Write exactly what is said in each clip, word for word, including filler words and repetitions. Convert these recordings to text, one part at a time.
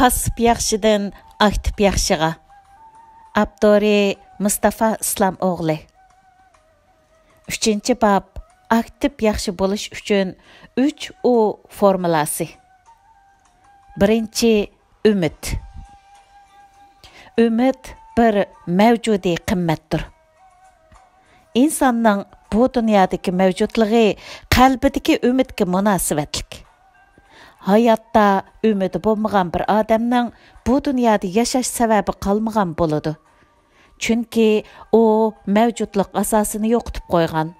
پاسسىپ ياخشىدىن ئاكتىپ ياخشىغا. ئاپتورى مۇستافا ئىسلام ئوغلى. ئۈچىنچى باب، ئاكتىپ ياخشى بولۇش ئۈچۈن ئۈچ ئۇ فورمۇلاسى. بىرىنچى، ئۈمىد. ئۈمىد بىر مەۋجۇدىي قىممەتتۇر. ئىنساننىڭ بۇ دۇنيادىكى مەۋجۇتلۇقى قەلبىدىكى ئۈمىدكە مۇناسىۋەتلىك. ھاياتتا ئۈمىدى بولمىغان بىر ئادەمنىڭ بۇ دۇنيادا ياشاش سەۋەبى قالمىغان بولىدۇ. چۈنكى ئۇ مەۋجۇتلۇق ئاساسىنى يوقىتىپ قويغان.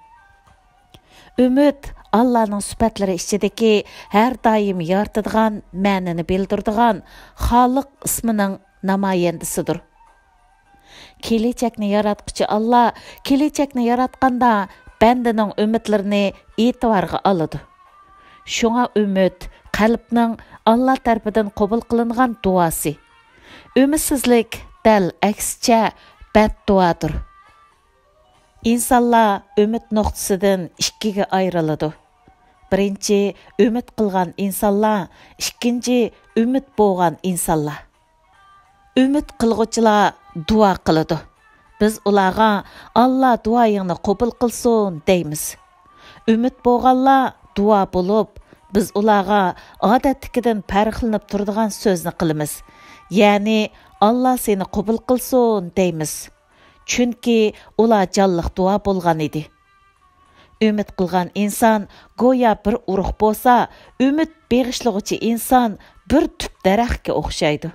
ئۈمىد ئاللانىڭ سۈپەتلىرى ئىچىدىكى ھەر دائىم يارىتىدىغان، مەنىنى بىلدۈرىدىغان خالىق ئىسمىنىڭ نامايەندىسىدۇر. كېلەچەكنى ياراتقۇچى ئاللا كېلەچەكنى ياراتقاندا بەندىنىڭ ئۈمىدلىرىنى ئېتىبارغا ئالىدۇ. شۇڭا ئۈمىد قەلبنىڭ ئاللا تەرىپىدىن قوبۇل قىلىنغان دۇئاسى. ئۈمىدسىزلىك دەل ئەكسىچە بەددۇئادۇر. ئىنسانلار ئۈمىد نۇقتىسىدىن ئىككىگە ئايرىلىدۇ. بىرىنچى، ئۈمىد قىلغان ئىنسانلار، ئىككىنچى، ئۈمىد بولغان ئىنسانلار. ئۈمىد قىلغۇچىلار دۇئا قىلىدۇ. بىز ئۇلارغا، «ئاللا دۇئايىڭنى قوبۇل قىلسۇن» دەيمىز. ئۈمىد بولغانلار دۇئا بولۇپ، بىز ئۇلارغا ئادەتتىكىدىن پەرقلىنىپ تۇرىدىغان سۆزنى قىلىمىز. يەنى، «ئاللا سېنى قوبۇل قىلسۇن» دەيمىز. چۈنكى ئۇلار جانلىق دۇئا بولغان ئىدى. ئۈمىد قىلغان ئىنسان گويا بىر ئۇرۇق بولسا، ئۈمىد بېغىشلىغۇچى ئىنسان بىر تۈپ دەرەخكە ئوخشايدۇ.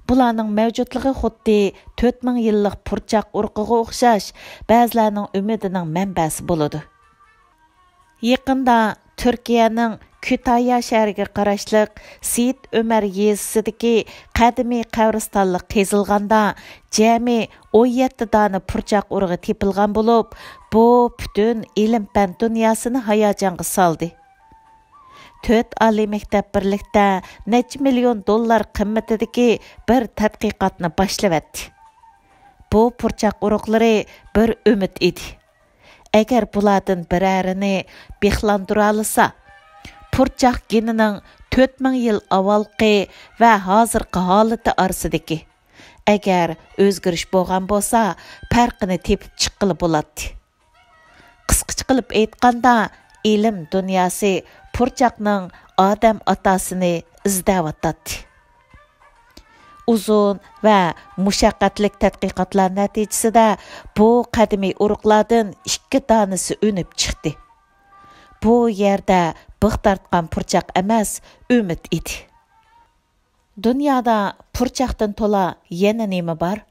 بۇلارنىڭ مەۋجۇتلۇقى خۇددى تۆت مىڭ يىللىق پۇرچاق ئۇرۇقىغا ئوخشاش، بەزىلەرنىڭ ئۈمىدىنىڭ مەنبەسى بولىدۇ. يېقىندا تۈركىيەنىڭ كۈتايا شەھىرىگە قاراشلىق سېيىت ئۆمەر يېزىسىدىكى قەدىمىي قەبرىستانلىق قېزىلغاندا، جەمئىي ئون يەتتە دانە پۇرچاق ئۇرۇغى تېپىلغان بولۇپ، بۇ پۈتۈن ئىلىم-پەن دۇنياسىنى ھاياجانغا سالدى. تۆت ئالىي مەكتەپ بىرلىكتە نەچچە مىليون دوللار قىممىتىدىكى بىر تەتقىقاتنى باشلىۋەتتى. بۇ پۇرچاق ئۇرۇقلىرى بىر ئۈمىد ئىدى. ئەگەر بۇلاردىن بىرەرىنى بىخلاندۇرالىسا، پۇرچاق گېنىنىڭ تۆت مىڭ يىل ئاۋۋالقى ۋە ھازىرقى ھالىتى ئارىسىدىكى، ئەگەر ئۆزگىرىش بولغان بولسا، پەرقىنى تېپىپ چىققىلى بولاتتى. قىسقىچە قىلىپ ئېيتقاندا، ئىلىم دۇنياسى پۇرچاقنىڭ ئادەم ئاتاسىنى ئىزدەۋاتاتتى. ئۇزۇن ۋە مۇشەققەتلىك تەتقىقاتلار نەتىجىسىدە بۇ قەدىمىي ئۇرۇقلاردىن ئىككى دانىسى ئۈنۈپ چىقتى. بۇ يەردە بىخ تارتقان پۇرچاق ئەمەس، ئۈمىد ئىدى. دۇنيادا پۇرچاقتىن تولا يەنە نېمە بار؟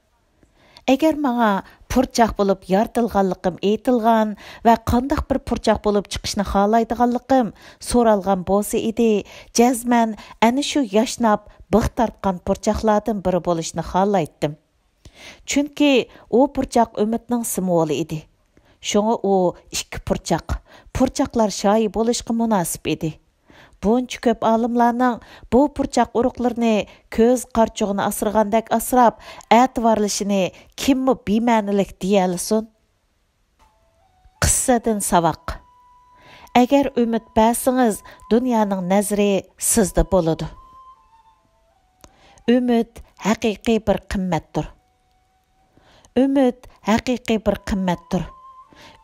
ئەگەر ماڭا پۇرچاق بولۇپ يارىتىلغانلىقىم ئېيتىلغان ۋە قانداق بىر پۇرچاق بولۇپ چىقىشنى خالايدىغانلىقىم سورالغان بولسا ئىدى، جەزمەن ئەنە شۇ ياشناپ بىخ تارتقان پۇرچاقلاردىن بىرى بولۇشنى خالايتتىم. چۈنكى ئۇ پۇرچاق ئۈمىدنىڭ سىمۋولى ئىدى. شۇڭا ئۇ ئىككى پۇرچاق، پۇرچاقلار شاھى بولۇشقا مۇناسىپ ئىدى. بۇنچە كۆپ ئالىملارنىڭ بۇ پۇرچاق ئۇرۇقلىرىنى كۆز قارىچۇقىنى ئاسرىغاندەك ئاسراپ، ئەتىۋارلىشىنى كىممۇ بىمەنىلىك دېيەلىسۇن؟ قىسسىدىن ساۋاق. ئەگەر ئۈمىد بەرسىڭىز، دۇنيانىڭ نەزىرى سىزدە بولىدۇ. ئۈمىد ھەقىقىي بىر قىممەتتۇر. ئۈمىد ھەقىقىي بىر قىممەتتۇر.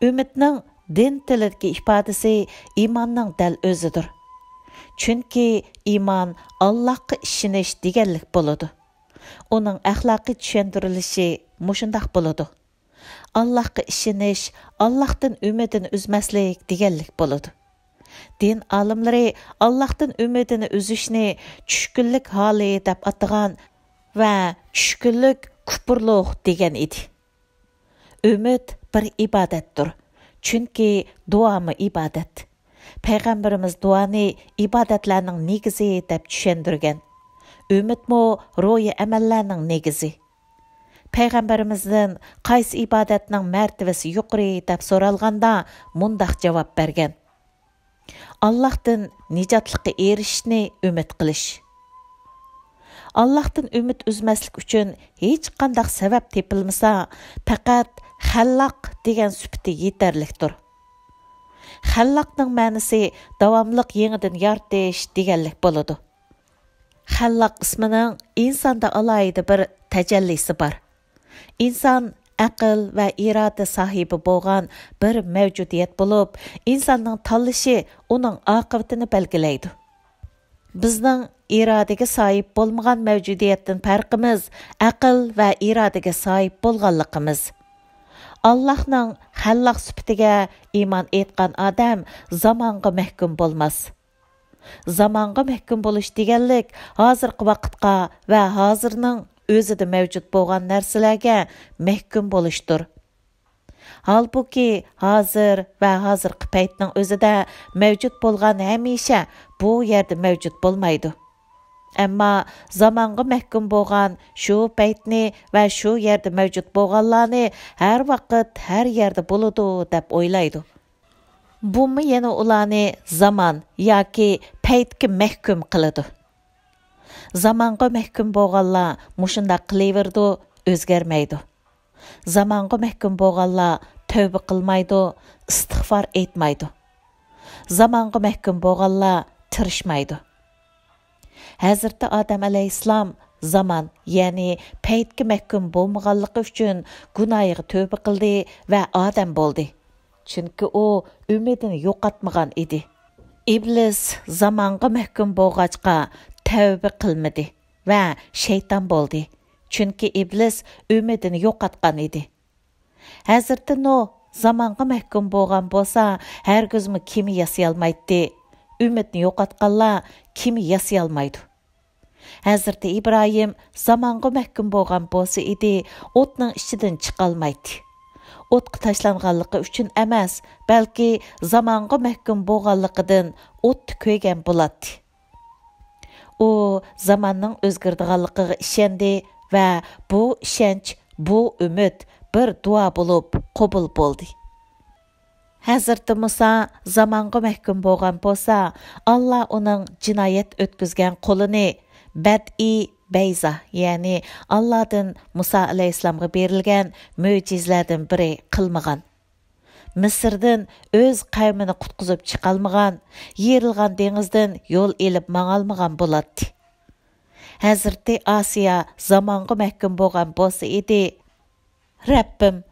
ئۈمىدنىڭ دىن تىلىدىكى ئىپادىسى ئىماننىڭ دەل ئۆزىدۇر. چۈنكى ئىمان ئاللاھقا ئىشىنىش دېگەنلىك بولىدۇ. ئۇنىڭ ئەخلاقىي چۈشەندۈرۈلۈشى مۇشۇنداق بولىدۇ. ئاللاھقا ئىشىنىش، ئاللاھتىن ئۈمىدىنى ئۈزمەسلىك دېگەنلىك بولىدۇ. دىن ئالىملىرى ئاللاھتىن ئۈمىدىنى ئۈزۈشنى چۈشكۈنلۈك ھالى دەپ ئاتىغان ۋە چۈشكۈنلۈك كۇپۇرلۇق دېگەن ئىدى. ئۈمىد بىر ئىبادەتتۇر، چۈنكى دۇئامۇ ئىبادەت. پەيغەمبىرىمىز دۇئانى ئىبادەتلەرنىڭ نېگىزى دەپ چۈشەندۈرگەن. ئۈمىدمۇ روھىي ئەمەللەرنىڭ نېگىزى. پەيغەمبىرىمىزدىن قايسى ئىبادەتنىڭ مەرتىۋىسى يۇقىرى دەپ سورالغاندا مۇنداق جاۋاب بەرگەن: «ئاللاھتىن نىجاتلىققا ئېرىشىشنى ئۈمىد قىلىش.» ئاللاھتىن ئۈمىد ئۈزمەسلىك ئۈچۈن ھېچقانداق سەۋەب تېپىلمىسا، پەقەت خەللاق دېگەن سۈپىتى يېتەرلىكتۇر. خەللاقنىڭ مەنىسى داۋاملىق يېڭىدىن يارىتىش دېگەنلىك بولىدۇ. خەللاق ئىسمىنىڭ ئىنساندا ئالاھىدە بىر تەجەللىسى بار. ئىنسان ئەقىل ۋە ئىرادە ساھىبى بولغان بىر مەۋجۇدىيەت بولۇپ، ئىنساننىڭ تاللىشى ئۇنىڭ ئاقىۋىتىنى بەلگىلەيدۇ. بىزنىڭ ئىرادىگە ساھىب بولمىغان مەۋجۇدىيەتتىن پەرقىمىز ئەقىل ۋە ئىرادىگە ساھىب بولغانلىقىمىز. ئاللاھنىڭ خەللاق سۈپىتىگە ئىمان ئېيتقان ئادەم زامانغا مەھكۇم بولماس. زامانغا مەھكۇم بولۇش دېگەنلىك ھازىرقى ۋاقىتقا ۋە ھازىرنىڭ ئۆزىدە مەۋجۇت بولغان نەرسىلەرگە مەھكۇم بولۇشتۇر. ھالبۇكى، ھازىر ۋە ھازىرقى پەيتنىڭ ئۆزىدە مەۋجۇت بولغان ھەمىشە بۇ يەردە مەۋجۇت بولمايدۇ. ئەمما زامانغا مەھكۇم بولغان شۇ پەيتنى ۋە شۇ يەردە مەۋجۇت بولغانلارنى ھەر ۋاقىت، ھەر يەردە بولىدۇ دەپ ئويلايدۇ. بۇمۇ يەنە ئۇلارنى زامان ياكى پەيتكە مەھكۇم قىلىدۇ. زامانغا مەھكۇم بولغانلار مۇشۇنداق قىلىۋېرىدۇ، ئۆزگەرمەيدۇ. زامانغا مەھكۇم بولغانلار تەۋبە قىلمايدۇ، ئىستىغفار ئېيتمايدۇ. زامانغا مەھكۇم بولغانلار تىرىشمايدۇ. ھەزرىتى ئادەم ئەلەيھىسسالام زامان، يەنى پەيتكە مەھكۇم بولمىغانلىقى ئۈچۈن گۇناھىغا تۆبە قىلدى ۋە ئادەم بولدى. چۈنكى ئۇ ئۈمىدىنى يوقاتمىغان ئىدى. ئىبلىس زامانغا مەھكۇم بولغاچقا تەۋبە قىلمىدى ۋە شەيتان بولدى. چۈنكى ئىبلىس ئۈمىدىنى يوقاتقان ئىدى. ھەزرىتى نۇھ زامانغا مەھكۇم بولغان بولسا، ھەرگىزمۇ كېمە ياسىيالمايتتى. ئۈمىدنى يوقاتقانلار كېمە ياسىيالمايدۇ. ھەزرىتى ئىبراھىم زامانغا مەھكۇم بولغان بولسا ئىدى، ئوتنىڭ ئىچىدىن چىقالمايتتى. ئوتقا تاشلانغانلىقى ئۈچۈن ئەمەس، بەلكى زامانغا مەھكۇم بولغانلىقىدىن ئوتتا كۆيگەن بولاتتى. ئۇ زاماننىڭ ئۆزگىرىدىغانلىقىغا ئىشەندى ۋە بۇ ئىشەنچ، بۇ ئۈمىد بىر دۇئا بولۇپ قوبۇل بولدى. ھەزرىتى مۇسا زامانغا مەھكۇم بولغان بولسا، ئاللا ئۇنىڭ جىنايەت ئۆتكۈزگەن قولىنى بەدئى بەيزا، يەنى ئاللادىن مۇسا ئەلەيھىسسالامغا بېرىلگەن مۆجىزىلەردىن بىرى قىلمىغان. مىسىردىن ئۆز قەۋمىنى قۇتقۇزۇپ چىقالمىغان، يېرىلغان دېڭىزدىن يول ئېلىپ ماڭالمىغان بولاتتى. ھەزرىتى ئاسىيا زامانغا مەھكۇم بولغان بولسا ئىدى، رەببىم،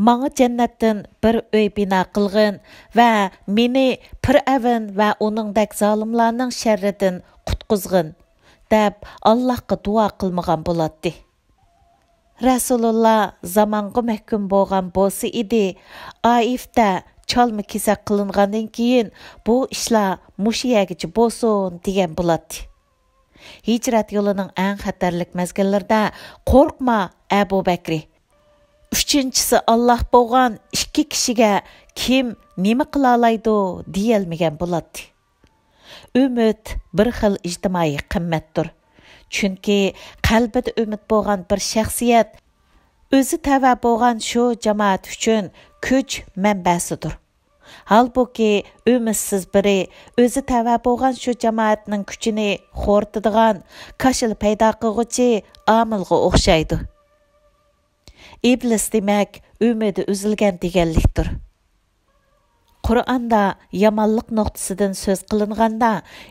ماڭا جەننەتتىن بىر ئۆي بىنا قىلغىن ۋە مېنى پىرئەۋن ۋە ئۇنىڭدەك زالىملارنىڭ شەررىدىن قۇتقۇزغىن، دەپ ئاللاھقا دۇئا قىلمىغان بولاتتى. رەسۇلۇللا زامانغا مەھكۇم بولغان بولسا ئىدى، ئائىفتە چالما كېسەك قىلىنغاندىن كېيىن، بۇ ئىشلار مۇشۇ يەرگىچە بولسۇن، دېگەن بولاتتى. ھىجرەت يولىنىڭ ئەڭ خەتەرلىك مەزگىللىرىدە، قورقما، ئەبۇ بەكرى، ئۈچىنچىسى ئاللاھ بولغان ئىككى كىشىگە كىم نېمە قىلالايدۇ، دېيەلمىگەن بولاتتى. ئۈمىد بىر خىل ئىجتىمائىي قىممەتتۇر. چۈنكى قەلبىدە ئۈمىد بولغان بىر شەخسىيەت ئۆزى تەۋە بولغان شۇ جامائەت ئۈچۈن كۈچ مەنبەسىدۇر. ھالبۇكى، ئۈمىدسىز بىرى ئۆزى تەۋە بولغان شۇ جامائەتنىڭ كۈچىنى خورىتىدىغان، كاشىلا پەيدا قىلغۇچى ئامىلغا ئوخشايدۇ. ئىبلىس دېمەك، ئۈمىدى ئۈزۈلگەن دېگەنلىكتۇر. قۇرئاندا يامانلىق نۇقتىسىدىن سۆز قىلىنغاندا،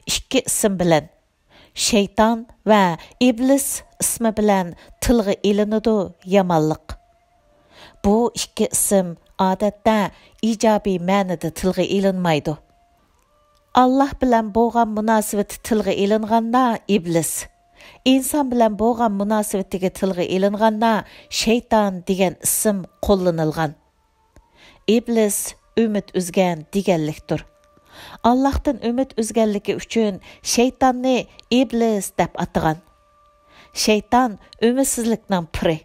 ئىككى ئىسىم بىلەن، شەيتان ۋە ئىبلىس ئىسمى بىلەن تىلغا ئېلىنىدۇ يامانلىق. بۇ ئىككى ئىسىم ئادەتتە ئىجابىي مەنىدە تىلغا ئېلىنمايدۇ. ئاللاھ بىلەن بولغان مۇناسىۋىتى تىلغا ئېلىنغاندا ئىبلىس، ئىنسان بىلەن بولغان مۇناسىۋىتىگە تىلغا ئېلىنغاندا شەيتان دېگەن ئىسىم قوللىنىلغان. ئىبلىس ئۈمىد ئۈزگەن دېگەنلىكتۇر. ئاللاھتىن ئۈمىد ئۈزگەنلىكى ئۈچۈن شەيتاننى ئىبلىس دەپ ئاتىغان. شەيتان ئۈمىدسىزلىكنىڭ پىرى.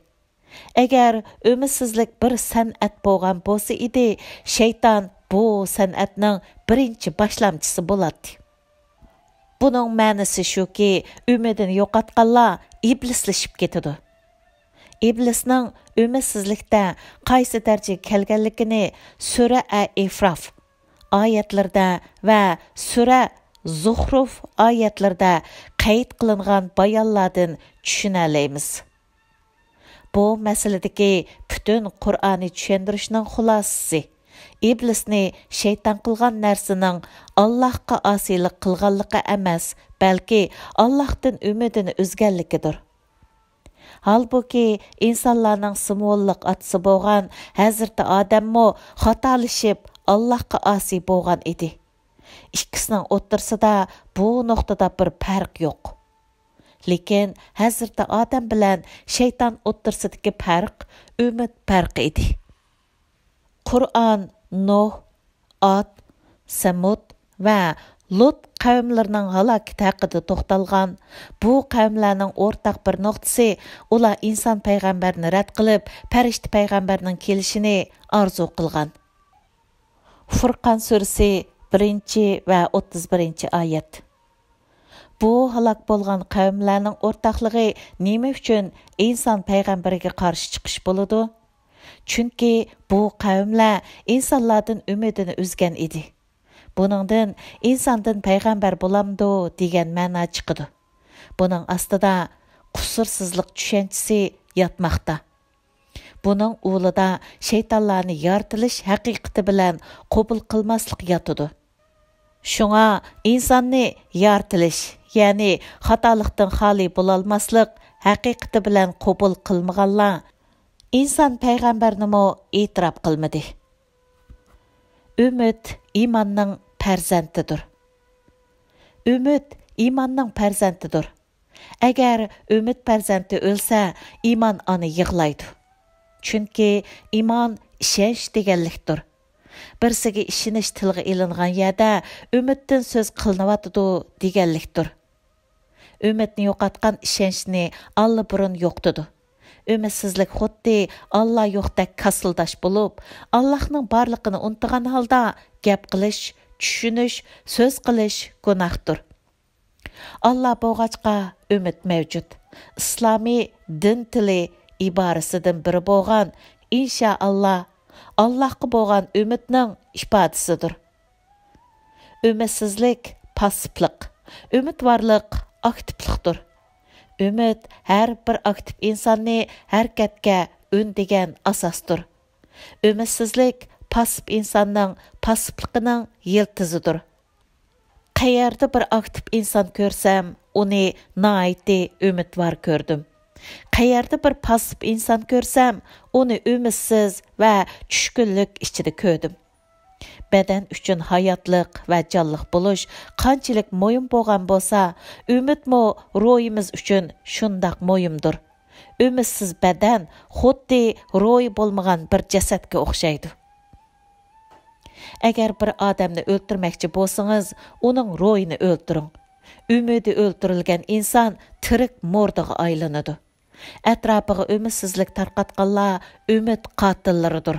ئەگەر ئۈمىدسىزلىك بىر سەنئەت بولغان بولسا ئىدى، شەيتان بۇ سەنئەتنىڭ بىرىنچى باشلامچىسى بولاتتى. بۇنىڭ مەنىسى شۇكى، ئۈمىدىنى يوقاتقانلار ئىبلىسلىشىپ كېتىدۇ. ئىبلىسنىڭ ئۈمىدسىزلىكتە قايسى دەرىجىگە كەلگەنلىكىنى سۈرە ئەئىفراف ئايەتلىرىدە ۋە سۈرە زۇخرۇف ئايەتلىرىدە قەيت قىلىنغان بايانلاردىن چۈشىنەلەيمىز. بۇ مەسىلىدىكى پۈتۈن قۇرئانىي چۈشەندۈرۈشنىڭ خۇلاسىسى، ئىبلىسنى شەيتان قىلغان نەرسىنىڭ ئاللاھقا ئاسىيلىق قىلغانلىقى ئەمەس، بەلكى ئاللاھتىن ئۈمىدىنى ئۈزگەنلىكىدۇر. ھالبۇكى، ئىنسانلارنىڭ سىمۋوللۇق ئاتىسى بولغان ھەزرىتى ئادەممۇ خاتالىشىپ، ئاللاھقا ئاسىي بولغان ئىدى. ئىككىسىنىڭ ئوتتۇرىسىدا بۇ نۇقتىدا بىر پەرق يوق. لېكىن ھەزرىتى ئادەم بىلەن شەيتان ئوتتۇرىسىدىكى پەرق ئۈمىد پەرقى ئىدى. قۇرئان نۇھ، ئاد، سەمۇد ۋە لۇت قەۋملىرىنىڭ ھالاكىتى ھەققىدە توختالغان. بۇ قەۋملەرنىڭ ئورتاق بىر نۇقتىسى، ئۇلار ئىنسان پەيغەمبەرنى رەت قىلىپ، پەرىشتە پەيغەمبەرنىڭ كېلىشىنى ئارزۇ قىلغان. فۇرقان سۈرىسى، بىرىنچى ۋە ئوتتۇز بىرىنچى ئايەت. بۇ ھالاك بولغان قەۋملەرنىڭ ئورتاقلىقى نېمە ئۈچۈن ئىنسان پەيغەمبىرىگە قارشى چىقىش بولىدۇ؟ چۈنكى بۇ قەۋملەر ئىنسانلاردىن ئۈمىدىنى ئۈزگەن ئىدى. بۇنىڭدىن ئىنساندىن پەيغەمبەر بولامدۇ دېگەن مەنا چىقىدۇ. بۇنىڭ ئاستىدا قۇسۇرسىزلىق چۈشەنچىسى ياتماقتا. بۇنىڭ ئۇلىدا شەيتانلارنى يارىتىلىش ھەقىقىتى بىلەن قوبۇل قىلماسلىق ياتىدۇ. شۇڭا ئىنساننى يارىتىلىش، يەنى خاتالىقتىن خالىي بولالماسلىق ھەقىقىتى بىلەن قوبۇل قىلمىغانلار ئىنسان پەيغەمبەرنىمۇ ئېتىراپ قىلمىدى. ئۈمىد ئىماننىڭ پەرزەنتىدۇر. ئۈمىد ئىماننىڭ پەرزەنتىدۇر. ئەگەر ئۈمىد پەرزەنتى ئۆلسە، ئىمان ئانا يىغلايدۇ. چۈنكى ئىمان ئىشەنچ دېگەنلىكتۇر. بىرسىگە ئىشىنىش تىلغا ئېلىنغان يەردە ئۈمىدتىن سۆز قىلىنىۋاتىدۇ دېگەنلىكتۇر. ئۈمىدنى يوقاتقان ئىشەنچنى ئاللىبۇرۇن يوقىتىدۇ. ئۈمىدسىزلىك خۇددى ئاللا يوقتەك كاسىلداش بولۇپ، ئاللاھنىڭ بارلىقىنى ئۇنتۇغان ھالدا گەپ قىلىش، چۈشىنىش، سۆز قىلىش گۇناھتۇر. ئاللا بولغاچقا ئۈمىد مەۋجۇت. ئىسلامىي دىن تىلى ئىبارىسىدىن بىرى بولغان ئىنشائاللا، ئاللاھقا بولغان ئۈمىدنىڭ ئىپادىسىدۇر. ئۈمىدسىزلىك پاسسىپلىق، ئۈمىدۋارلىق ئاكتىپلىقتۇر. ئۈمىد ھەر بىر ئاكتىپ ئىنساننى ھەرىكەتكە ئۈندىگەن ئاساستۇر. ئۈمىدسىزلىك پاسسىپ ئىنساننىڭ پاسسىپلىقىنىڭ يىلتىزىدۇر. قەيەردە بىر ئاكتىپ ئىنسان كۆرسەم، ئۇنى ناھايىتى ئۈمىدۋار كۆردۈم. قەيەردە بىر پاسسىپ ئىنسان كۆرسەم، ئۇنى ئۈمىدسىز ۋە چۈشكۈنلۈك ئىچىدە كۆردۈم. بەدەن ئۈچۈن ھاياتلىق ۋە جانلىق بولۇش قانچىلىك مۇھىم بولغان بولسا، ئۈمىدمۇ روھىمىز ئۈچۈن شۇنداق مۇھىمدۇر. ئۈمىدسىز بەدەن خۇددى روھى بولمىغان بىر جەسەتكە ئوخشايدۇ. ئەگەر بىر ئادەمنى ئۆلتۈرمەكچى بولسىڭىز، ئۇنىڭ روھىنى ئۆلتۈرۈڭ. ئۈمىدى ئۆلتۈرۈلگەن ئىنسان تىرىك مۇردىغا ئايلىنىدۇ. ئەتراپىغا ئۈمىدسىزلىك تارقاتقانلار ئۈمىد قاتىللىرىدۇر.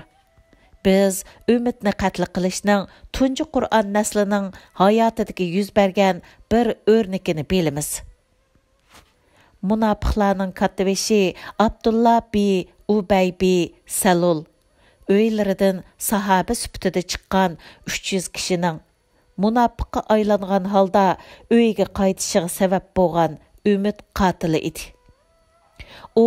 بىز ئۈمىدنى قەتل قىلىشنىڭ تۇنجى قۇرئان نەسلىنىڭ ھاياتىدىكى يۈز بەرگەن بىر ئۆرنىكىنى بىلىمىز. مۇناپىقلارنىڭ كاتتىبېشى ئابدۇللا بى ئۇبەي بى سەلۇل ئۆيلىرىدىن ساھابە سۈپىتىدە چىققان ئۈچ يۈز كىشىنىڭ مۇناپىققا ئايلانغان ھالدا ئۆيىگە قايتىشىغا سەۋەب بولغان ئۈمىد قاتىلى ئىدى. ئۇ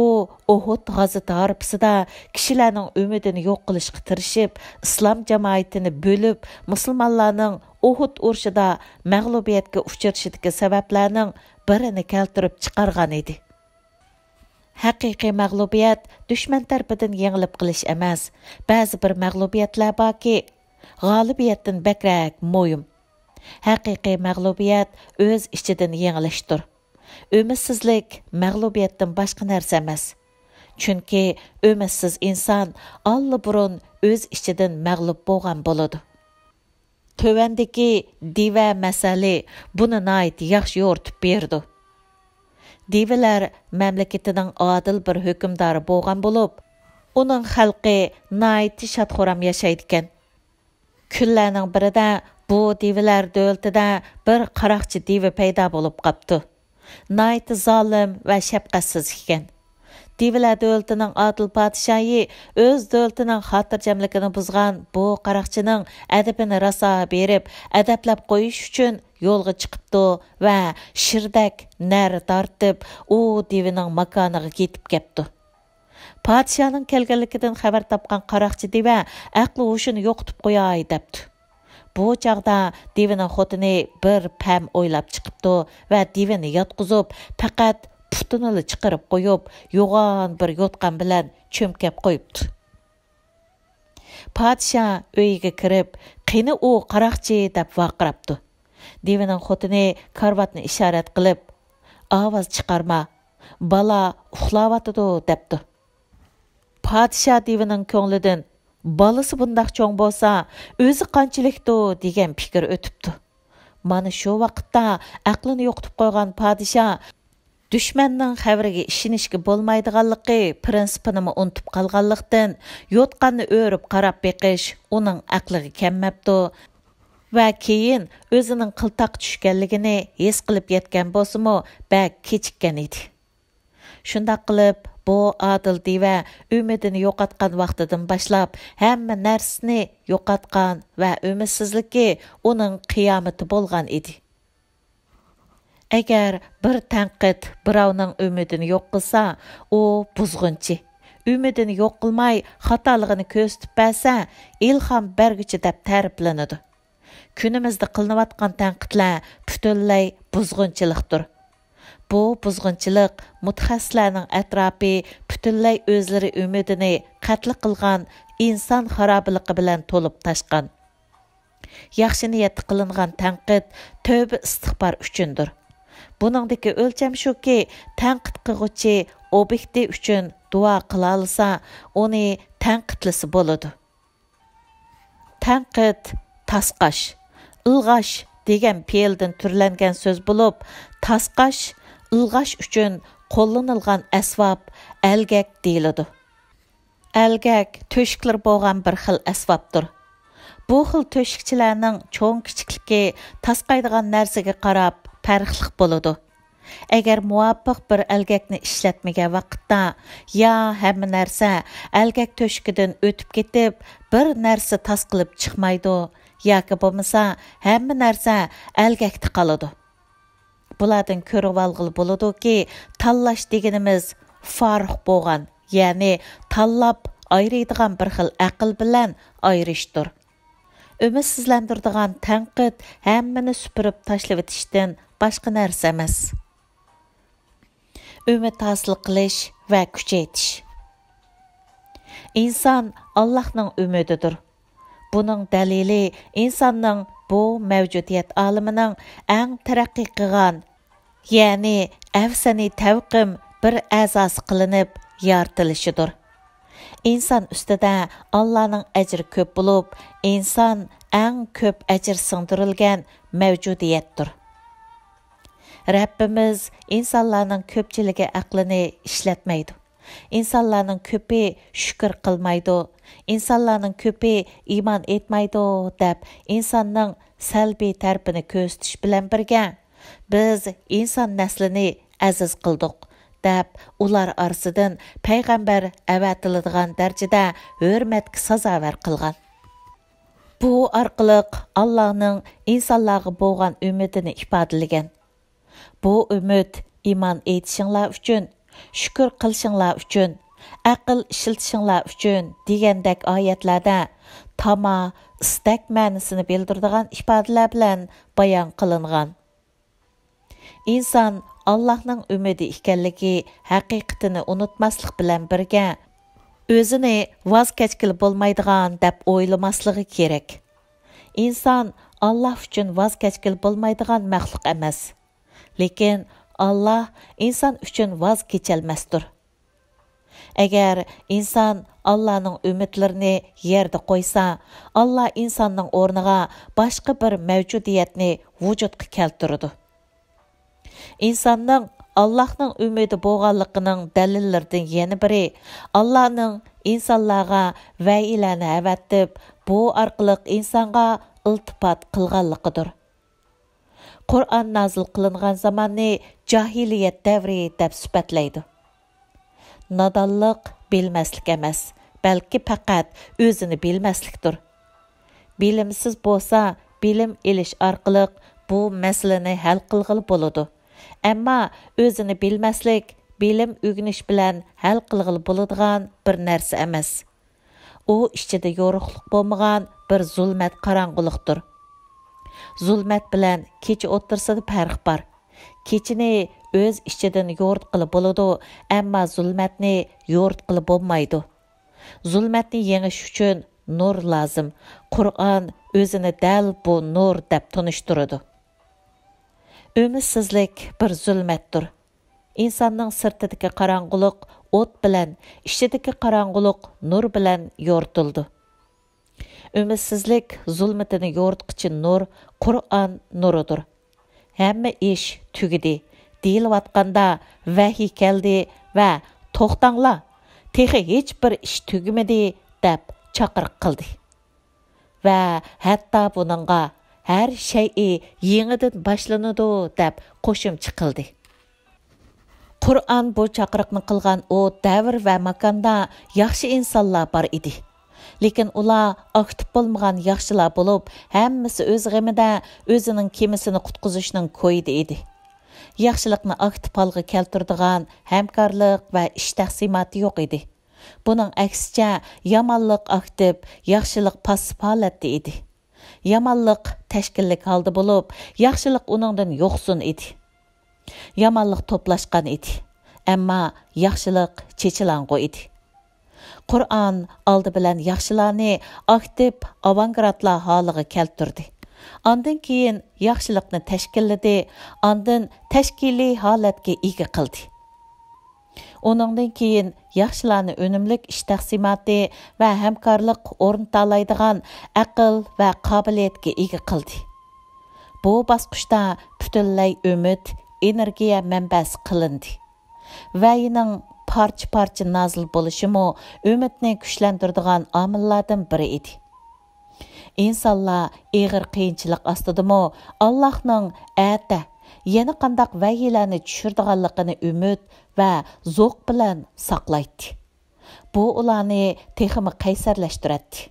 ئۇھۇد غازىتى ھارپىسىدا كىشىلەرنىڭ ئۈمىدىنى يوق قىلىشقا تىرىشىپ، ئىسلام جامائىتىنى بۆلۈپ، مۇسۇلمانلارنىڭ ئۇھۇد ئۇرۇشىدا مەغلۇبىيەتكە ئۇچرىشىدىكى سەۋەبلەرنىڭ بىرىنى كەلتۈرۈپ چىقارغان ئىدى. ھەقىقىي مەغلۇبىيەت دۈشمەن تەرىپىدىن يېڭىلىپ قېلىش ئەمەس. بەزى بىر مەغلۇبىيەتلەر باركى، غالىبىيەتتىن بەكرەك مۇھىم. ھەقىقىي مەغلۇبىيەت ئۆز ئىچىدىن يېڭىلىشتۇر. ئۈمىدسىزلىك مەغلۇبىيەتتىن باشقا نەرسە ئەمەس. چۈنكى ئۈمىدسىز ئىنسان ئاللىبۇرۇن ئۆز ئىچىدىن مەغلۇپ بولغان بولىدۇ. تۆۋەندىكى دىۋە مەسەلى بۇنى ناھايىتى ياخشى يورۇتۇپ بېرىدۇ. دىۋىلەر مەملىكىتىنىڭ ئادىل بىر ھۆكۈمدارى بولغان بولۇپ، ئۇنىڭ خەلقى ناھايىتى شاد-خۇرام ياشايدىكەن. كۈنلەرنىڭ بىرىدە بۇ دىۋىلەر دۆلىتىدە بىر قاراقچى دىۋى پەيدا بولۇپ قاپتۇ. ناھايىتى زالىم ۋە شەپقەتسىز ئىكەن. دىۋىلەر دۆلىتىنىڭ ئادىل پادىشاھى ئۆز دۆلىتىنىڭ خاتىرجەملىكىنى بۇزغان بۇ قاراقچىنىڭ ئەدىپىنى راسا بېرىپ، ئەدەپلەپ قويۇش ئۈچۈن يولغا چىقىپتۇ ۋە شىردەك نەرە تارتىپ، ئۇ دىۋىنىڭ ماكانىغا يېتىپ كەپتۇ. پادىشاھنىڭ كەلگەنلىكىدىن خەۋەر تاپقان قاراقچى دىۋە ئەقلى ھوشىنى يوقىتىپ قوياي دەپتۇ. بۇ چاغدا دىۋىنىڭ خوتۇنى بىر پەم ئويلاپ چىقىپتۇ ۋە دىۋىنى ياتقۇزۇپ، پەقەت پۇتىنىلا چىقىرىپ قويۇپ، يوغان بىر يوتقان بىلەن چۆمكەپ قويۇپتۇ. پادىشاھ ئۆيىگە كىرىپ، «قېنى ئۇ قاراقچى؟» دەپ ۋارقىراپتۇ. دىۋىنىڭ خوتۇنى كارىۋاتنى ئىشارەت قىلىپ، «ئاۋاز چىقارما، بالا ئۇخلاۋاتىدۇ» دەپتۇ. پادىشاھ دىۋىنىڭ كۆڭلىدىن، «بالىسى بۇنداق چوڭ بولسا، ئۆزى قانچىلىكتۇ» دېگەن پىكىر ئۆتۈپتۇ. مانا شۇ ۋاقىتتا ئەقلىنى يوقىتىپ قويغان پادىشاھ دۈشمەننىڭ خەۋىرىگە ئىشىنىشكە بولمايدىغانلىقى پىرىنسىپىنىمۇ ئۇنتۇپ قالغانلىقتىن، يوتقاننى ئۆرۈپ قاراپ بېقىش ئۇنىڭ ئەقلىگە كەلمەپتۇ ۋە كېيىن ئۆزىنىڭ قىلتاققا چۈشكەنلىكىنى ھېس قىلىپ يەتكەن بولسىمۇ، بەك كېچىككەن ئىدى. شۇنداق قىلىپ، بۇ ئادىل دىۋە ئۈمىدىنى يوقاتقان ۋاقتىدىن باشلاپ، ھەممە نەرسىنى يوقاتقان ۋە ئۈمىدسىزلىكى ئۇنىڭ قىيامىتى بولغان ئىدى. ئەگەر بىر تەنقىد بىراۋنىڭ ئۈمىدىنى يوق قىلسا، ئۇ بۇزغۇنچى. ئۈمىدىنى يوق قىلماي، خاتالىقىنى كۆرسىتىپ بەرسە، ئىلھام بەرگۈچى دەپ تەرىپلىنىدۇ. كۈنىمىزدە قىلىنىۋاتقان تەنقىدلەر پۈتۈنلەي بۇزغۇنچىلىقتۇر. بۇ بۇزغۇنچىلىق مۇتەخەسسىسلەرنىڭ ئەتراپى پۈتۈنلەي ئۆزلىرى ئۈمىدىنى قەتلى قىلغان ئىنسان خارابىلىقى بىلەن تولۇپ تاشقان. ياخشى نىيەتتە قىلىنغان تەنقىد تەۋبە ئىستىغپار ئۈچۈندۇر. بۇنىڭدىكى ئۆلچەم شۇكى، تەنقىد قىلغۇچى ئوبيېكتى ئۈچۈن دۇئا قىلالىسا، ئۇنى تەنقىدلىسە بولىدۇ. تەنقىد، تاسقاش، ئىلغاش دېگەن پېئىلدىن تۈرلەنگەن سۆز بولۇپ، تاسقاش، ئىلغاش ئۈچۈن قوللىنىلغان ئەسۋاب، ئەلگەك دېيىلىدۇ. ئەلگەك تۆشۈكلىرى بولغان بىر خىل ئەسۋابتۇر. بۇ خىل تۆشۈكچىلەرنىڭ چوڭ-كىچىكلىكى تاسقايدىغان نەرسىگە قاراپ پەرقلىق بولىدۇ. ئەگەر مۇۋاپىق بىر ئەلگەكنى ئىشلەتمىگەن ۋاقىتتا، يا ھەممە نەرسە ئەلگەك تۆشۈكىدىن ئۆتۈپ كېتىپ، بىر نەرسە تاسقىلىپ چىقمايدۇ، ياكى بولمىسا ھەممە نەرسە ئەلگەكتە قالىدۇ. بۇلاردىن كۆرۈۋالغىلى بولىدۇكى، تاللاش دېگىنىمىز فارىغ بولغان، يەنى تاللاپ ئايرىيدىغان بىر خىل ئەقىل بىلەن ئايرىشتۇر. ئۈمىدسىزلەندۈرىدىغان تەنقىد ھەممىنى سۈپۈرۈپ تاشلىۋېتىشتىن باشقا نەرسە ئەمەس. ئۈمىد ھاسىل قىلىش ۋە كۈچەيتىش. ئىنسان ئاللاھنىڭ ئۈمىدىدۇر. بۇنىڭ دەلىلى ئىنساننىڭ بۇ مەۋجۇدىيەت ئالىمىنىڭ ئەڭ تەرەققىي قىلغان، يەنى ئەۋسەنى تەۋقىم بىر ئەزاسى قىلىنىپ يارىتىلىشىدۇر. ئىنسان ئۈستىدە ئاللانىڭ ئەجرى كۆپ بولۇپ، ئىنسان ئەڭ كۆپ ئەجىر سىڭدۈرۈلگەن مەۋجۇدىيەتتۇر. رەببىمىز ئىنسانلارنىڭ كۆپچىلىكى ئەقلىنى ئىشلەتمەيدۇ. ئىنسانلارنىڭ كۆپى شۈكۈر قىلمايدۇ. ئىنسانلارنىڭ كۆپى ئىمان ئېيتمايدۇ دەپ ئىنساننىڭ سەلبىي تەرىپىنى كۆرسىتىش بىلەن بىرگە، بىز ئىنسان نەسلىنى ئەزىز قىلدۇق دەپ ئۇلار ئارىسىدىن پەيغەمبەر ئەۋەتىلىدىغان دەرىجىدە ھۆرمەتكە سازاۋەر قىلغان. بۇ ئارقىلىق ئاللانىڭ ئىنسانلارغا بولغان ئۈمىدىنى ئىپادىلىگەن. بۇ ئۈمىد ئىمان ئېيتىشىڭلار ئۈچۈن، شۈكۈر قىلىشىڭلار ئۈچۈن، ئەقىل ئىشلىتىشىڭلار ئۈچۈن دېگەندەك ئايەتلەردە تاما، ئىستەك مەنىسىنى بىلدۈرىدىغان ئىپادىلەر بىلەن بايان قىلىنغان. ئىنسان ئاللاھنىڭ ئۈمىدى ئىكەنلىكى ھەقىقىتىنى ئۇنتۇماسلىق بىلەن بىرگە، ئۆزىنى ۋاز كەچكىلى بولمايدىغان دەپ ئويلىماسلىقى كېرەك. ئىنسان ئاللاھ ئۈچۈن ۋاز كەچكىلى بولمايدىغان مەخلۇق ئەمەس. لېكىن ئاللاھ ئىنسان ئۈچۈن ۋاز كېچەلمەستۇر. ئەگەر ئىنسان ئاللانىڭ ئۈمىدلىرىنى يەردە قويسا، ئاللا ئىنساننىڭ ئورنىغا باشقا بىر مەۋجۇدىيەتنى ۋۇجۇدقا كەلتۈرىدۇ. ئىنساننىڭ ئاللاھنىڭ ئۈمىدى بولغانلىقىنىڭ دەلىللىرىدىن يەنە بىرى، ئاللانىڭ ئىنسانلارغا ۋەھىيلەرنى ئەۋەتىپ، بۇ ئارقىلىق ئىنسانغا ئىلتىپات قىلغانلىقىدۇر. قۇرئان نازىل قىلىنغان زاماننى جاھىلىيەت دەۋرى دەپ سۈپەتلەيدۇ. نادانلىق بىلمەسلىك ئەمەس، بەلكى پەقەت ئۆزىنى بىلمەسلىكتۇر. بىلىمسىز بولسا، بىلىم ئېلىش ئارقىلىق بۇ مەسىلىنى ھەل قىلغىلى بولىدۇ. ئەمما ئۆزىنى بىلمەسلىك بىلىم ئۆگىنىش بىلەن ھەل قىلغىلى بولىدىغان بىر نەرسە ئەمەس. ئۇ ئىچىدە يورۇقلۇق بولمىغان بىر زۇلمەت قاراڭغۇلۇقتۇر. زۇلمەت بىلەن كېچە ئوتتۇرىسىدا پەرق بار. كېچىنى ئۆز ئىچىدىن يورۇتقىلى بولىدۇ، ئەمما زۇلمەتنى يورۇتقىلى بولمايدۇ. زۇلمەتنى يېڭىش ئۈچۈن نۇر لازىم. قۇرئان ئۆزىنى دەل بۇ نۇر دەپ تونۇشتۇرىدۇ. ئۈمىدسىزلىك بىر زۇلمەتتۇر. ئىنساننىڭ سىرتىدىكى قاراڭغۇلۇق ئوت بىلەن، ئىچىدىكى قاراڭغۇلۇق نۇر بىلەن يورۇتۇلىدۇ. ئۈمىدسىزلىك زۇلمىتىنى يورۇتقۇچى نۇر قۇرئان نۇرىدۇر. ھەممە ئىش تۈگىدى، دېيىلىۋاتقاندا ۋەھىي كەلدى ۋە توختاڭلار، تېخى ھېچبىر ئىش تۈگىمىدى، دەپ چاقىرىق قىلدى. ۋە ھەتتا بۇنىڭغا ھەر شەيئى يېڭىدىن باشلىنىدۇ، دەپ قوشۇمچە قىلدى. قۇرئان بۇ چاقىرىقنى قىلغان ئۇ دەۋر ۋە ماكاندا ياخشى ئىنسانلار بار ئىدى. لېكىن ئۇلار ئاكتىپ بولمىغان ياخشىلار بولۇپ، ھەممىسى ئۆز غېمىدە ئۆزىنىڭ كېمىسىنى قۇتقۇزۇشنىڭ كويىدا ئىدى. ياخشىلىقنى ئاكتىپ ھالغا كەلتۈرىدىغان ھەمكارلىق ۋە ئىش تەقسىماتى يوق ئىدى. بۇنىڭ ئەكسىچە، يامانلىق ئاكتىپ، ياخشىلىق پاسسىپ ھالەتتە ئىدى. يامانلىق تەشكىللىك ھالدا بولۇپ، ياخشىلىق ئۇنىڭدىن يوقسۇن ئىدى. يامانلىق توپلاشقان ئىدى، ئەمما ياخشىلىق چېچىلاڭغۇ ئىدى. قۇرئان ئالدى بىلەن ياخشىلارنى ئاكتىپ ئاۋانگرادلار ھالىغا كەلتۈردى. ئاندىن كېيىن ياخشىلىقنى تەشكىللىدى، ئاندىن تەشكىلىي ھالەتكە ئىگە قىلدى. ئۇنىڭدىن كېيىن ياخشىلارنى ئۈنۈملۈك ئىش تەقسىماتى ۋە ھەمكارلىق ئورنىتالايدىغان ئەقىل ۋە قابىلىيەتكە ئىگە قىلدى. بۇ باسقۇچتا پۈتۈنلەي ئۈمىد، ئېنېرگىيە مەنبەسى قىلىندى. ۋەھىينىڭ پارچە-پارچە نازىل بولۇشىمۇ ئۈمىدنى كۈچلەندۈرىدىغان ئامىللاردىن بىرى ئىدى. ئىنسانلار ئېغىر قىيىنچىلىق ئاستىدىمۇ ئاللاھنىڭ ئەتە يەنە قانداق ۋەھىيلەرنى چۈشۈرىدىغانلىقىنى ئۈمىد ۋە زوق بىلەن ساقلايتتى. بۇ ئۇلارنى تېخىمۇ قەيسەرلەشتۈرەتتى.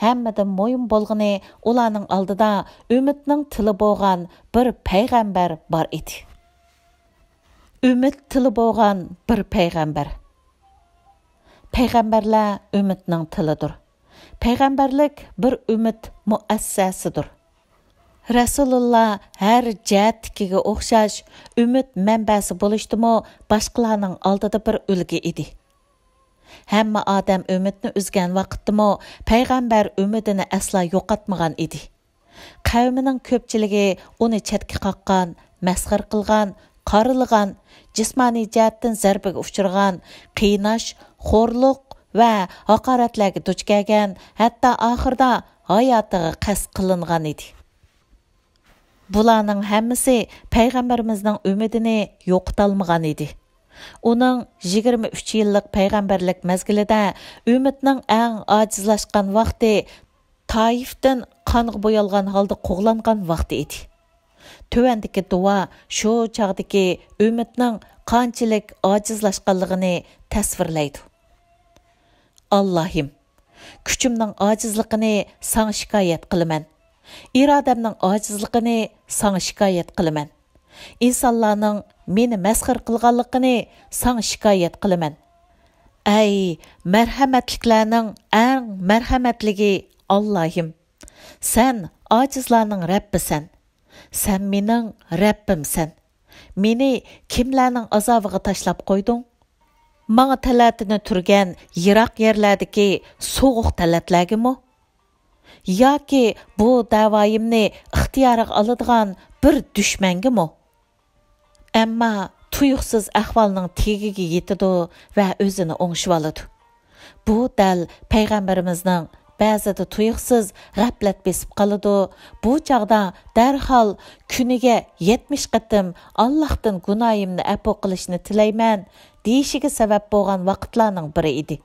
ھەممىدىن مۇھىم بولغىنى، ئۇلارنىڭ ئالدىدا ئۈمىدنىڭ تىلى بولغان بىر پەيغەمبەر بار ئىدى. ئۈمىد تىلى بولغان بىر پەيغەمبەر. پەيغەمبەرلەر ئۈمىدنىڭ تىلىدۇر. پەيغەمبەرلىك بىر ئۈمىد مۇئەسسەسىدۇر. رەسۇلۇللا ھەر جەھەتتىكىگە ئوخشاش ئۈمىد مەنبەسى بولۇشتىمۇ باشقىلارنىڭ ئالدىدا بىر ئۈلگە ئىدى. ھەممە ئادەم ئۈمىدنى ئۈزگەن ۋاقىتتىمۇ پەيغەمبەر ئۈمىدىنى ئەسلا يوقاتمىغان ئىدى. قەۋمىنىڭ كۆپچىلىكى ئۇنى چەتكە قاققان، مەسخىرە قىلغان، قارىلىغان، جىسمانىي جەھەتتىن زەربىگە ئۇچرىغان، قىيناش، خورلۇق ۋە ھاقارەتلەرگە دۇچ كەلگەن، ھەتتا ئاخىرىدا ھاياتىغا قەست قىلىنغان ئىدى. بۇلارنىڭ ھەممىسى پەيغەمبىرىمىزنىڭ ئۈمىدىنى يوقىتالمىغان ئىدى. ئۇنىڭ يىگىرمە ئۈچ يىللىق پەيغەمبەرلىك مەزگىلىدە ئۈمىدنىڭ ئەڭ ئاجىزلاشقان ۋاقتى، تائىفتىن قانغا بويالغان ھالدا قوغلانغان ۋاقتى ئىدى. تۆۋەندىكى دۇئا شۇ چاغدىكى ئۈمىدنىڭ قانچىلىك ئاجىزلاشقانلىقىنى تەسۋىرلەيدۇ. ئاللاھىم، كۈچۈمنىڭ ئاجىزلىقىنى ساڭا شىكايەت قىلىمەن. ئىرادەمنىڭ ئاجىزلىقىنى ساڭا شىكايەت قىلىمەن. ئىنسانلارنىڭ مېنى مەسخىرە قىلغانلىقىنى ساڭا شىكايەت قىلىمەن. ئەي، مەرھەمەتلىكلەرنىڭ ئەڭ مەرھەمەتلىكى ئاللاھىم! سەن ئاجىزلارنىڭ رەببىسەن. سەن مېنىڭ رەببىمسەن. مېنى كىملەرنىڭ ئازابىغا تاشلاپ قويدۇڭ؟ ماڭا تەلەتىنى تۈرگەن يىراق يەرلەردىكى سوغۇق تەلەتلەرگىمۇ؟ ياكى بۇ دەۋايىمنى ئىختىيارىغا ئالىدىغان بىر دۈشمەنگىمۇ؟ ئەمما تۇيۇقسىز ئەھۋالنىڭ تېگىگە يېتىدۇ ۋە ئۆزىنى ئوڭشىۋالىدۇ. بۇ دەل پەيغەمبىرىمىزنىڭ بەزىدە تۇيۇقسىز غەپلەت بېسىپ قالىدۇ، بۇ چاغدا دەرھال كۈنىگە يەتمىش قېتىم «ئاللاھتىن گۇناھىمنى ئەپۇ قىلىشنى تىلەيمەن» دېيىشىگە سەۋەب بولغان ۋاقىتلارنىڭ بىرى ئىدى.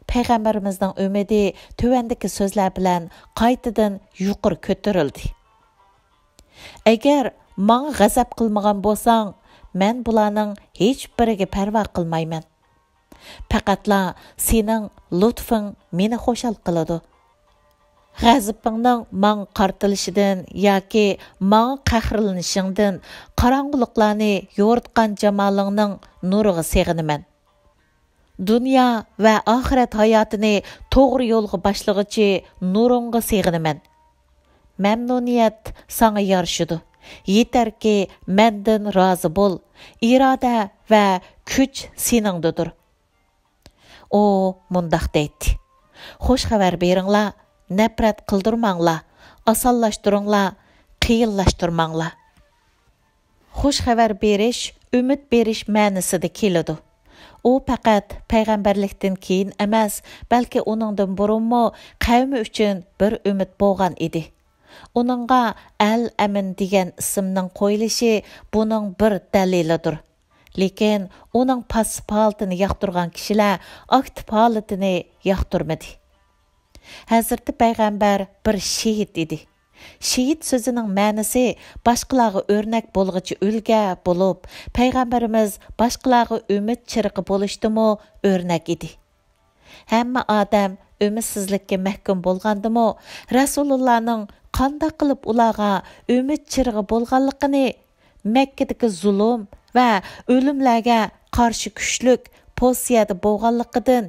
پەيغەمبىرىمىزنىڭ ئۈمىدى تۆۋەندىكى سۆزلەر بىلەن قايتىدىن يۇقىرى كۆتۈرۈلدى: ئەگەر ماڭا غەزەپ قىلمىغان بولساڭ، مەن بۇلارنىڭ ھېچبىرىگە پەرۋا قىلمايمەن. پەقەتلا سېنىڭ لۇتپۇڭ مېنى خۇشال قىلىدۇ. غەزىپىڭنىڭ ماڭا قارىتىلىشىدىن ياكى ماڭا قەھرلىنىشىڭدىن، قاراڭغۇلۇقلارنى يورۇتقان جامالىڭنىڭ نۇرىغا سېغىنىمەن. دۇنيا ۋە ئاخىرەت ھاياتىنى توغرا يولغا باشلىغۇچى نۇرۇڭغا سېغىنىمەن. مەمنۇنىيەت ساڭا يارىشىدۇ. يېتەركى، مەندىن رازى بول. ئىرادە ۋە كۈچ سېنىڭدىدۇر. ئۇ مۇنداق دەيتتى: «خوش خەۋەر بېرىڭلار، نەپرەت قىلدۇرماڭلار، ئاسانلاشتۇرۇڭلار، قىيىنلاشتۇرماڭلار.» خوش خەۋەر بېرىش ئۈمىد بېرىش مەنىسىدە كېلىدۇ. ئۇ پەقەت پەيغەمبەرلىكتىن كېيىن ئەمەس، بەلكى ئۇنىڭدىن بۇرۇنمۇ قەۋمى ئۈچۈن بىر ئۈمىد بولغان ئىدى. ئۇنىڭغا ئەل ئەمىن دېگەن ئىسىمنىڭ قويۇلۇشى بۇنىڭ بىر دەلىلىدۇر. لېكىن ئۇنىڭ پاسسىپ ھالىتىنى ياقتۇرغان كىشىلەر ئاكتىپ ھالىتىنى ياقتۇرمىدى. ھەزرىتى پەيغەمبەر بىر شېھىت ئىدى. شېھىت سۆزىنىڭ مەنىسى باشقىلارغا ئۆرنەك بولغۇچى ئۈلگە بولۇپ، پەيغەمبىرىمىز باشقىلارغا ئۈمىد چىرىقى بولۇشتىمۇ ئۆرنەك ئىدى. ھەممە ئادەم ئۈمىدسىزلىككە مەھكۇم بولغاندىمۇ، رەسۇلۇللانىڭ قانداق قىلىپ ئۇلارغا ئۈمىد چىرىغى بولغانلىقىنى، مەككىدىكى زۇلۇم ۋە ئۆلۈملەرگە قارشى كۈچلۈك پوزىتسىيەدە بولغانلىقىدىن،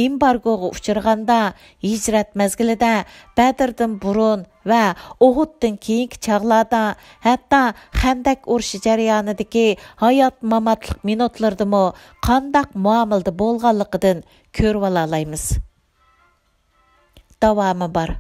ئېمبارگوغا ئۇچرىغاندا، ھىجرەت مەزگىلىدە، بەدىردىن بۇرۇن ۋە ئۇھۇدتىن كېيىنكى چاغلاردا، ھەتتا خەندەك ئۇرۇشى جەريانىدىكى ھايات-ماماتلىق مىنۇتلىرىدىمۇ قانداق مۇئامىلىدە بولغانلىقىدىن كۆرۈۋالالايمىز. داۋامى بار.